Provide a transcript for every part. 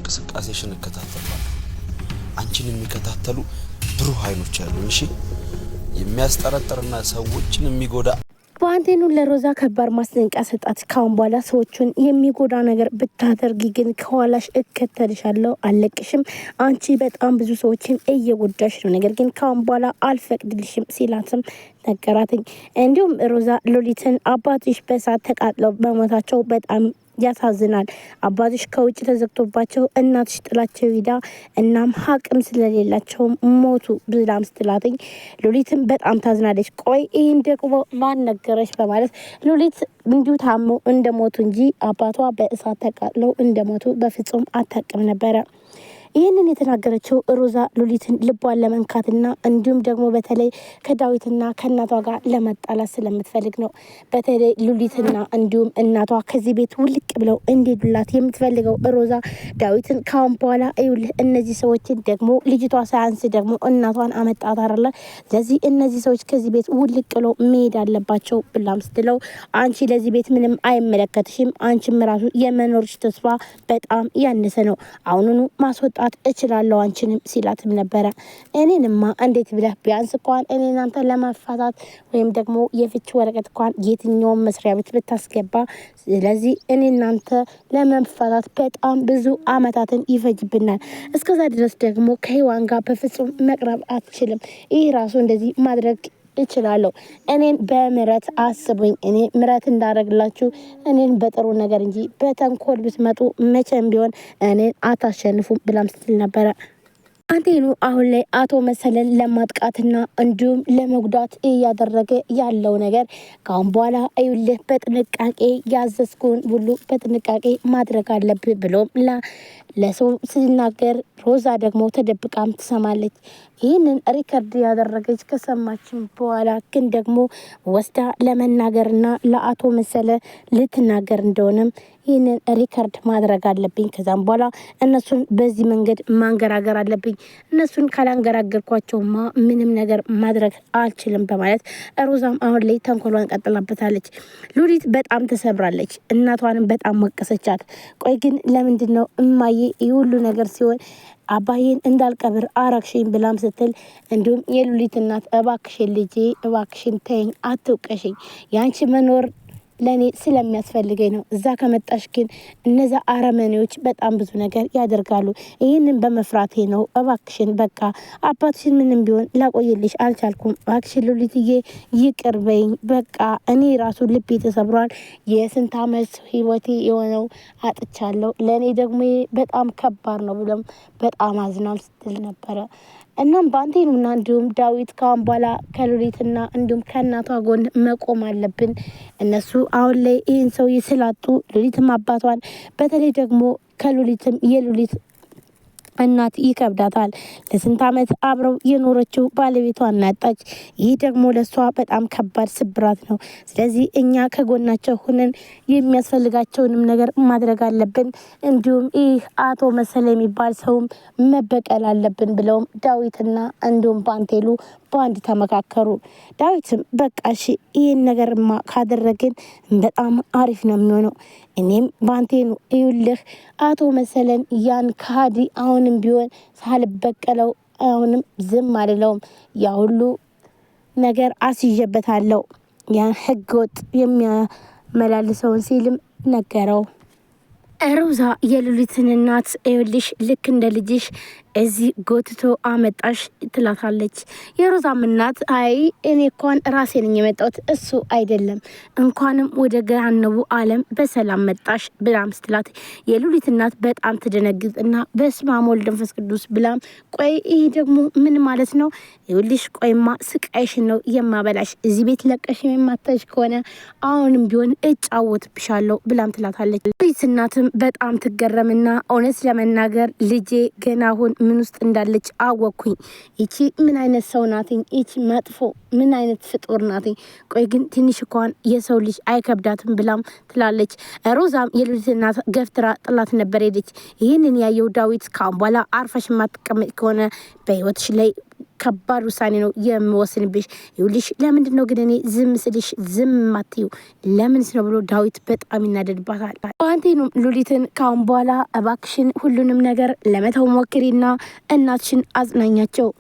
እንቅስቃሴሽን እከታተላለሁ። አንቺን የሚከታተሉ ብሩህ አይኖች ያሉኝ። እሺ፣ የሚያስጠረጥርና ሰዎችን የሚጎዳ ባንቴኑ ለሮዛ ከባድ ማስጠንቀቂያ ሰጣት። ካሁን በኋላ ሰዎቹን የሚጎዳ ነገር ብታደርጊ ግን ከኋላሽ እከተልሻለሁ፣ አለቅሽም። አንቺ በጣም ብዙ ሰዎችን እየጎዳሽ ነው፣ ነገር ግን ካሁን በኋላ አልፈቅድልሽም ሲላትም ነገራትኝ። እንዲሁም ሮዛ ሎሊትን አባትሽ በሳት ተቃጥለው በሞታቸው በጣም ያሳዝናል። አባትሽ ከውጭ ተዘግቶባቸው እናትሽ ጥላቸው ሂዳ እናም አቅም ስለሌላቸው ሞቱ ብላም ስትላትኝ ሉሊትም በጣም ታዝናለች። ቆይ ይህን ደግሞ ማን ነገረች በማለት ሉሊት እንዲሁ ታመው እንደሞቱ እንጂ አባቷ በእሳት ተቃጥለው እንደሞቱ በፍጹም አታውቅም ነበረ። ይህንን የተናገረችው ሮዛ ሉሊትን ልቧን ለመንካትና እንዲሁም ደግሞ በተለይ ከዳዊትና ከእናቷ ጋር ለመጣላት ስለምትፈልግ ነው። በተለይ ሉሊትና እንዲሁም እናቷ ከዚህ ቤት ውልቅ ብለው እንዲሄዱላት የምትፈልገው ሮዛ ዳዊትን ካሁን በኋላ ይኸውልህ፣ እነዚህ ሰዎችን ደግሞ ልጅቷ ሳያንስ ደግሞ እናቷን አመጣት አይደለ? ስለዚህ እነዚህ ሰዎች ከዚህ ቤት ውልቅ ብለው መሄድ አለባቸው ብላም ስትለው አንቺ ለዚህ ቤት ምንም አይመለከትሽም፣ አንቺም ራሱ የመኖርሽ ተስፋ በጣም ያነሰ ነው፣ አሁኑኑ ማስወጣት እችላለሁ አንቺንም ሲላትም ነበረ። እኔንማ እንዴት ብለህ ቢያንስ እንኳን እኔ እናንተ ለማፋታት ወይም ደግሞ የፍች ወረቀት እንኳን የትኛውን መስሪያ ቤት ብታስገባ፣ ስለዚህ እኔ እናንተ ለመፋታት በጣም ብዙ አመታትን ይፈጅብናል። እስከዛ ድረስ ደግሞ ከሔዋን ጋር በፍጹም መቅረብ አትችልም። ይህ ራሱ እንደዚህ ማድረግ እችላለሁ። እኔን በምረት አስቡኝ። እኔ ምረት እንዳደረግላችሁ እኔን በጥሩ ነገር እንጂ በተንኮል ብትመጡ መቼም ቢሆን እኔን አታሸንፉም ብላም ስትል ነበረ። አንቴኑ አሁን ላይ አቶ መሰለን ለማጥቃትና እንዲሁም ለመጉዳት እያደረገ ያለው ነገር ከአሁን በኋላ እዩልህ፣ በጥንቃቄ ያዘዝኩን ሁሉ በጥንቃቄ ማድረግ አለብህ ብሎም ለሰው ሲናገር ሮዛ ደግሞ ተደብቃም ትሰማለች። ይህንን record ያደረገች ከሰማችን በኋላ ግን ደግሞ ወስዳ ለመናገርና ለአቶ መሰለ ልትናገር እንደሆነም ይህንን record ማድረግ አለብኝ። ከዛም በኋላ እነሱን በዚህ መንገድ ማንገራገር አለብኝ። እነሱን ካላንገራገርኳቸውማ ምንም ነገር ማድረግ አልችልም በማለት ሮዛም አሁን ላይ ተንኮሏን ቀጥላበታለች። ሉሊት በጣም ተሰብራለች። እናቷንም በጣም ወቀሰቻት። ቆይ ግን ለምንድን ነው እማዬ ይህ ሁሉ ነገር ሲሆን አባዬን እንዳልቀብር አረግሽኝ ብላም ስትል፣ እንዲሁም የሉሊት እናት እባክሽን ልጄ እባክሽን ተይኝ፣ አትውቀሽኝ፣ ያንቺ መኖር ለእኔ ስለሚያስፈልገኝ ነው። እዛ ከመጣሽ ግን እነዛ አረመኔዎች በጣም ብዙ ነገር ያደርጋሉ። ይህንን በመፍራቴ ነው። እባክሽን በቃ አባትሽን ምንም ቢሆን ላቆይልሽ አልቻልኩም። እባክሽን ሉሊትዬ ይቅር በይኝ። በቃ እኔ ራሱ ልቤ ተሰብሯል። የስንት ዓመት ህይወቴ የሆነው አጥቻለሁ። ለእኔ ደግሞ በጣም ከባድ ነው ብሎም በጣም አዝናም ስትል ነበረ። እናም ባንቴኑና እንዲሁም ዳዊት ካሁን በኋላ ከሉሊትና እንዲሁም ከእናቷ ጎን መቆም አለብን። እነሱ አሁን ላይ ይህን ሰውዬ ስላጡ ሉሊትም አባቷን በተለይ ደግሞ ከሉሊትም የሉሊት እናት ይከብዳታል። ለስንት ዓመት አብረው የኖረችው ባለቤቷን ናጣች። ይህ ደግሞ ለእሷ በጣም ከባድ ስብራት ነው። ስለዚህ እኛ ከጎናቸው ሁነን የሚያስፈልጋቸውንም ነገር ማድረግ አለብን። እንዲሁም ይህ አቶ መሰለ የሚባል ሰውም መበቀል አለብን ብለውም ዳዊትና እንዲሁም ባንቴሉ በአንድ ተመካከሩ። ዳዊትም በቃ እሺ ይህን ነገርማ ካደረግን በጣም አሪፍ ነው የሚሆነው። እኔም ባንቴኑ እዩልህ አቶ መሰለን ያን ከሃዲ አሁንም ቢሆን ሳልበቀለው አሁንም ዝም አልለውም። ያ ሁሉ ነገር አስይዤበታለሁ ያን ህገወጥ የሚያመላልሰውን ሲልም ነገረው። ሮዛ የሉሊትን እናት ይኸውልሽ ልክ እንደ ልጅሽ እዚህ ጎትቶ አመጣሽ ትላታለች። የሮዛም እናት አይ እኔ እንኳን ራሴ ነኝ የመጣሁት እሱ አይደለም፣ እንኳንም ወደ ገሃነቡ ዓለም በሰላም መጣሽ ብላም ስትላት የሉሊት እናት በጣም ትደነግጥና በስመ አብ ወወልድ ወመንፈስ ቅዱስ ብላም ቆይ ይህ ደግሞ ምን ማለት ነው? ይኸውልሽ ቆይማ ስቃይሽን ነው የማበላሽ፣ እዚህ ቤት ለቀሽ የማታሽ ከሆነ አሁንም ቢሆን እጫወትብሻለሁ ብላም ትላታለች። ሉሊት እናትም በጣም ትገረምና እውነት ለመናገር ልጄ ገና አሁን ምን ውስጥ እንዳለች አወቅኩኝ። ይቺ ምን አይነት ሰው ናትኝ? ይቺ መጥፎ ምን አይነት ፍጡር ናትኝ? ቆይ ግን ትንሽ እንኳን የሰው ልጅ አይከብዳትም ብላም ትላለች። ሮዛም የሉሊት እናት ገፍትራ ጥላት ነበር ሄደች። ይህንን ያየው ዳዊት ካሁን በኋላ አርፈሽ የማትቀመጥ ከሆነ በህይወትሽ ላይ ከባድ ውሳኔ ነው የምወስንብሽ። ይኸውልሽ ለምንድን ነው ግን እኔ ዝም ስልሽ ዝም ማትዩ ለምንስ ነው ብሎ ዳዊት በጣም ይናደድባታል። ባንቴኑም ሉሊትን ካሁን በኋላ እባክሽን ሁሉንም ነገር ለመተው ሞክሪና እናትሽን አጽናኛቸው።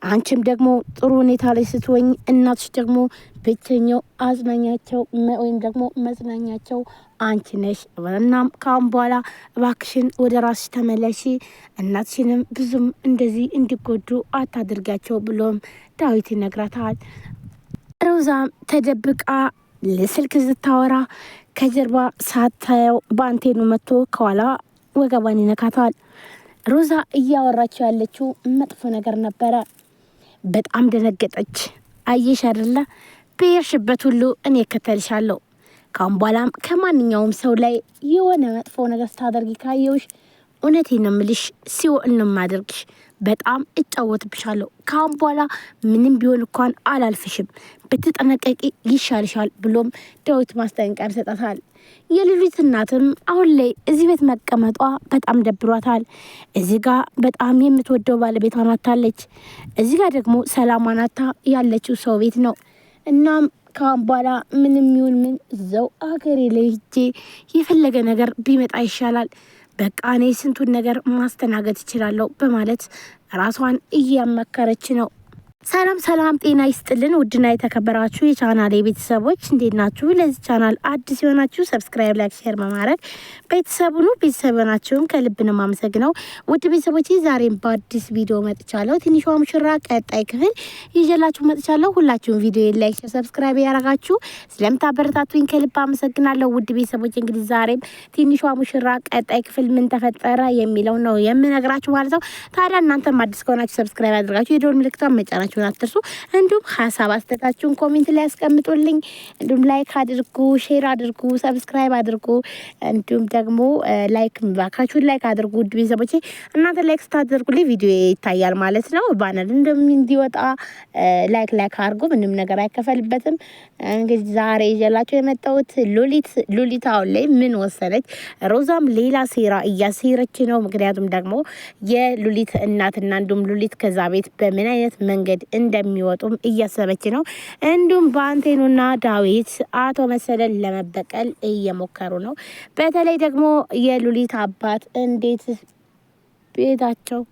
አንቺም ደግሞ ጥሩ ሁኔታ ላይ ስትወኝ እናትሽ ደግሞ ብቸኛው አጽናኛቸው ወይም ደግሞ መጽናኛቸው አንቺ ነሽ። እናም ካሁን በኋላ እባክሽን ወደ ራስሽ ተመለሺ፣ እናትሽንም ብዙም እንደዚህ እንዲጎዱ አታድርጊያቸው ብሎም ዳዊት ይነግራታል። ሮዛም ተደብቃ ለስልክ ስታወራ ከጀርባ ሳታየው በአንቴኑ መጥቶ ከኋላ ወገቧን ይነካታል። ሮዛ እያወራችው ያለችው መጥፎ ነገር ነበረ። በጣም ደነገጠች። አየሽ አይደለ በየርሽበት ሁሉ እኔ እከተልሻለሁ። ካሁን በኋላም ከማንኛውም ሰው ላይ የሆነ መጥፎ ነገር ስታደርጊ ካየውሽ እውነቴን ነው የምልሽ፣ ሲኦል ነው የማደርግሽ። በጣም እጫወትብሻለሁ። ካሁን በኋላ ምንም ቢሆን እንኳን አላልፍሽም፣ ብትጠነቀቂ ይሻልሻል ብሎም ዳዊት ማስጠንቀቂያ ይሰጣታል። የሉሊት እናትም አሁን ላይ እዚህ ቤት መቀመጧ በጣም ደብሯታል። እዚህ ጋ በጣም የምትወደው ባለቤቷን አታለች። እዚህ ጋ ደግሞ ሰላሟን አታ ያለችው ሰው ቤት ነው። እናም ካሁን በኋላ ምንም ይሁን ምን እዛው አገሬ ላይ ሂጄ የፈለገ ነገር ቢመጣ ይሻላል፣ በቃ እኔ ስንቱን ነገር ማስተናገድ እችላለሁ በማለት ራሷን እያመከረች ነው። ሰላም ሰላም፣ ጤና ይስጥልን ውድና የተከበራችሁ የቻናል ቤተሰቦች እንዴት ናችሁ? ለዚህ ቻናል አዲስ የሆናችሁ subscribe፣ like፣ share በማድረግ ቤተሰቡኑ ቤተሰብ ናችሁም ከልብ ነው የማመሰግነው። ውድ ቤተሰቦች ዛሬም በአዲስ ቪዲዮ መጥቻለሁ። ትንሿ ሙሽራ ቀጣይ ክፍል ይዤላችሁ መጥቻለሁ። ሁላችሁም ቪዲዮ like፣ share፣ subscribe ያደረጋችሁ ስለምታበረታቱኝ ከልብ አመሰግናለሁ። ውድ ቤተሰቦች እንግዲህ ዛሬም ትንሿ ሙሽራ ቀጣይ ክፍል ምን ተፈጠረ የሚለው ነው የምነግራችሁ ማለት ነው። ታዲያ እናንተም አዲስ ከሆናችሁ subscribe አድርጋችሁ የደወል ምልክቷን መጫናችሁ ማድረጋችሁን አትርሱ። እንዲሁም ሀሳብ አስተያየታችሁን comment ላይ ያስቀምጡልኝ። እንዲሁም like አድርጉ፣ share አድርጉ፣ subscribe አድርጉ። እንዲሁም ደግሞ like ባካችሁን like አድርጉ። ውድ ቤተሰቦቼ እናንተ like ስታደርጉልኝ ቪዲዮ ይታያል ማለት ነው። banner እንዲወጣ like like አድርጉ። ምንም ነገር አይከፈልበትም። እንግዲህ ዛሬ ይዤላችሁ የመጣሁት ሉሊት ሉሊት አሁን ላይ ምን ወሰነች? ሮዛም ሌላ ሴራ እያሴረች ነው። ምክንያቱም ደግሞ የሉሊት እናትና እንዲሁም ሉሊት ከዛ ቤት በምን አይነት መንገድ እንደሚወጡም እያሰበች ነው። እንዲሁም ባንቴኑና ዳዊት አቶ መሰለን ለመበቀል እየሞከሩ ነው። በተለይ ደግሞ የሉሊት አባት እንዴት ቤታቸው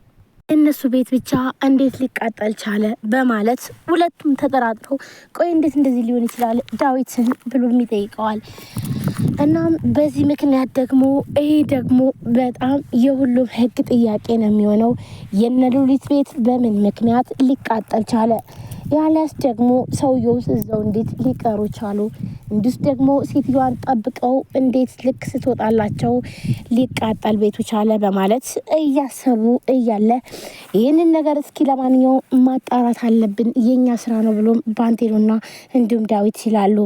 እነሱ ቤት ብቻ እንዴት ሊቃጠል ቻለ? በማለት ሁለቱም ተጠራጥረው ቆይ እንዴት እንደዚህ ሊሆን ይችላል ዳዊትን ብሎም ይጠይቀዋል። እናም በዚህ ምክንያት ደግሞ ይሄ ደግሞ በጣም የሁሉም ህግ ጥያቄ ነው የሚሆነው። የነ ሉሊት ቤት በምን ምክንያት ሊቃጠል ቻለ? ያለስ ደግሞ ሰውየው እዛው እንዴት ሊቀሩ ቻሉ? እንዲስ ደግሞ ሴትዮዋን ጠብቀው እንዴት ልክ ስትወጣላቸው ሊቃጠል ቤቱ ቻለ? በማለት እያሰቡ እያለ ይህንን ነገር እስኪ ለማንኛውም ማጣራት አለብን የኛ ስራ ነው ብሎም ባንቴሎና እንዲሁም ዳዊት ይላሉ።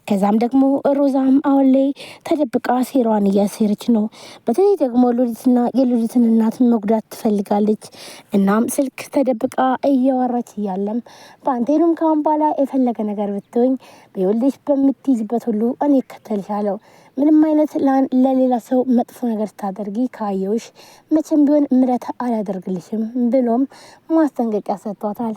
ከዛም ደግሞ ሮዛም አሁን ላይ ተደብቃ ሴራዋን እያሴረች ነው። በተለይ ደግሞ ሉሊትና የሉሊትን እናት መጉዳት ትፈልጋለች። እናም ስልክ ተደብቃ እያወራች እያለም ባንቴኑም ካሁን በኋላ የፈለገ ነገር ብትሆኝ በይኸውልሽ በምትይዝበት ሁሉ እኔ እከተልሻለሁ ምንም አይነት ለሌላ ሰው መጥፎ ነገር ስታደርጊ ካየውሽ መቼም ቢሆን ምረት አላደርግልሽም ብሎም ማስጠንቀቂያ ሰጥቷታል።